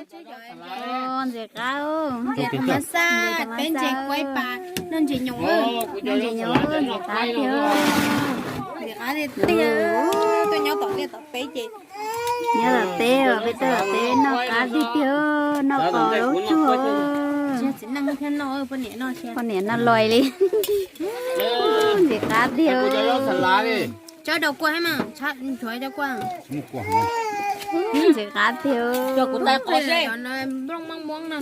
Ntses qab, ntses qab mas xaj, peb ntses kuaib pas, noj ntses nyoos, noj ntses nyoos, ntses qab tiag, ntses qab tiag tiag, tuaj nyob tom liaj tom teb ces. Nyob tom teb os, peb tuaj tom teb noj qab tiag tiag, noj qos lub tsuag. Poj niam noj loj li. Ntses qab tiag. Tsob rau kua thiab mas, nchuav cov kua. Ntses qab tiag. Nplooj mab muab no.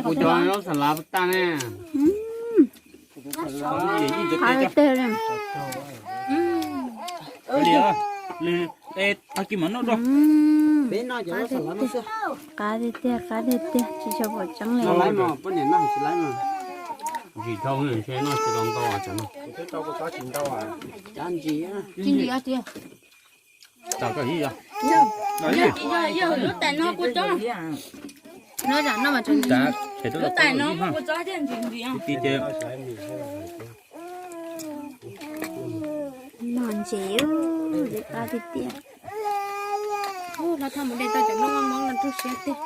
Kuv cov zaub xas lav tag ne. Qab tiag li. Qab tiag tiag, qab tiag tiag, tsis tshua pom tseeb li. Ntsis dhau ntshe noj tsis tau ntau. Lub tais no kua txob, lub tais no kua txob thiaj ntsis ntsis. Noj ntses, ntses qab tiag tiag. Hlob Thoj mus de tau cov nplooj mab muab no rau siab tiag.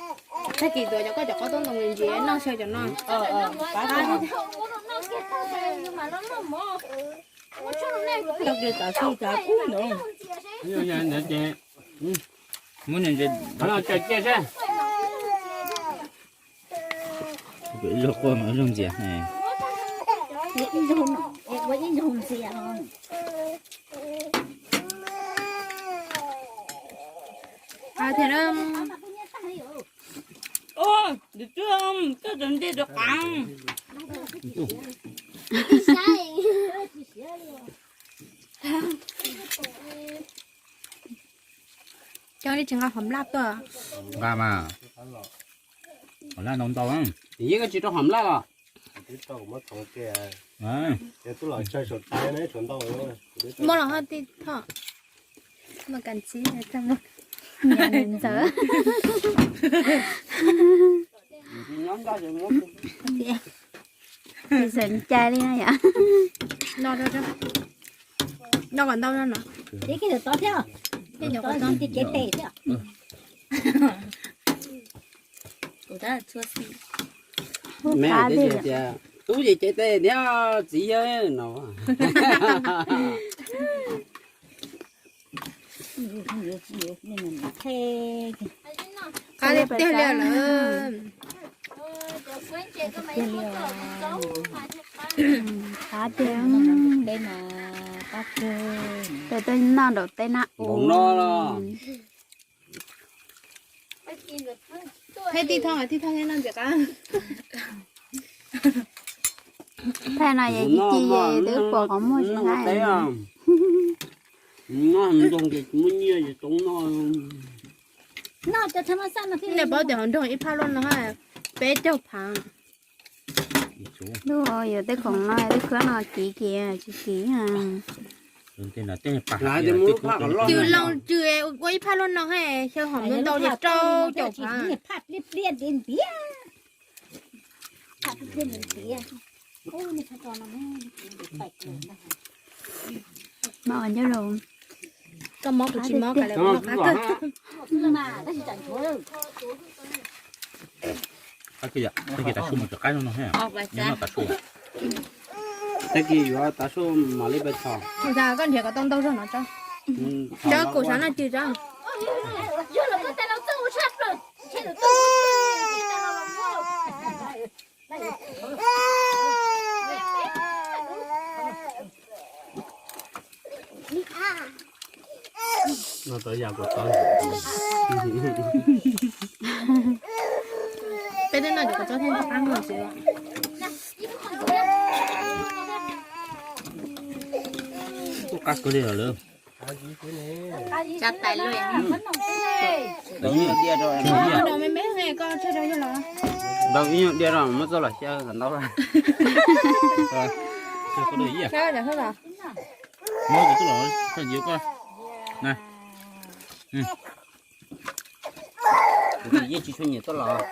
Tag kis tuav cov koj cov qaub taub ntoo ntsis noj xyaw cov no. Tau kiag tav su tav kub ntawd. Muab ntses qhov no tso cia seb. Ib zaug quaj mas ib zaug ntxias. Ua, tus twg coj cov ntses rau qav. Coj li tsis nqa hom laj tuaj. Nqa mas. Hom laj ntau ntau. Yeej tsis rau hom laj los. Muaj los hoj tij Thoj. Muaj kas txib txaj muag. Ntxawm. Tsis xav cai li na yom. Noj kom ntau no. Ces tov thiab. Ces tov thiab ces tes thiab. Kuv tab txhua xim. Hub Me qab tiag tias, tias, tub ces cev tes thiab txiv yawg no. Qab tiag tiag li lawm. Qab tiag. Peb mas qab kawg. Peb twb noj nraum teb na. Npaum no los. Thaij tij Thoj, tij Thoj thiaj noj ntses qab. Thaij no yog ci ci twb pom qhov muag tsis hais. Noj ntoo ces muaj nyiaj ces toob noj. Noj cov thav ma xaj no thiaj li. Nej paub tias hauv nroog ib phaj luaj no peb caug phav. Lub yuav tej khoom no tej khuab no kiv kiag tsis kiv. Cws loo cws ua ib phaj luaj no xyaw hom ntau ntau li rau caum phav. Koj mob kuv tsis mob, kav liam kuv noj qab kawg. Qab kawg, tag kis tav su mus cov qaib no no, nyob no tav su. Tag kis yuav tav su mam li pais txhos. Koj nrhiav kom tau ntau zog no tso. Tso kuv sav noj cws tso. No tau yam kuv tau. Peb twb noj cov kua txob thiab noj qab no xwb. Kuj qab kawg li lawm. Tsa tais lawm. Ntau ib nyuag diaj rau muab txoj los xyaw kom ntau. Muab tus txoj los xyaw ntxiv koj na. Kuv yeej tsis tshua nyiam txoj los.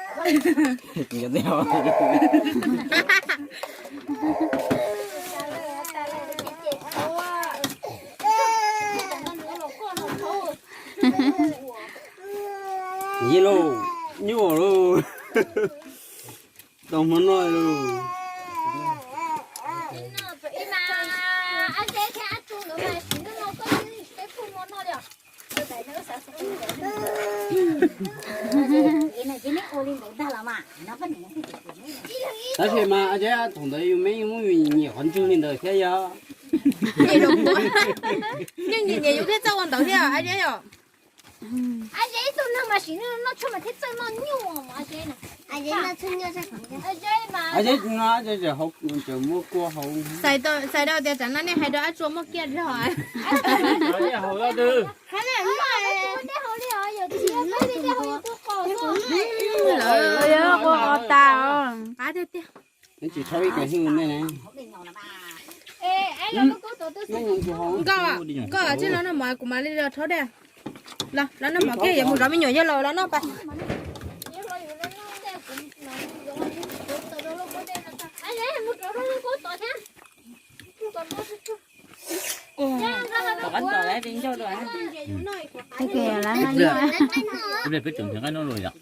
Yij lauj, nyuaj lauj. Tau hmo noj lauj. Tab sis mas Ab Zeb thaum ntawd yus me yus muab yus nyiam qhov ntswg li ntawd thiab yog. Yeej nyiam nyiam yus thiaj txawj ua ntawd thiab Ab Zeb yom. Ab Zeb no tsis muaj kua hauv. Xais rau tias tsam no nej hais rau Ab Tsua muaj kiaj zog. Kua qos tas. Neb tsis rhaub ib ka hwj nej ne. Nkauj, nkauj, tsis los noj mov kuv mam li los rhaub dej. Los, los noj mov kiag, yuav mus zov me nyuam yog los, los noj pas. Peb tseem nqaij noj los yom.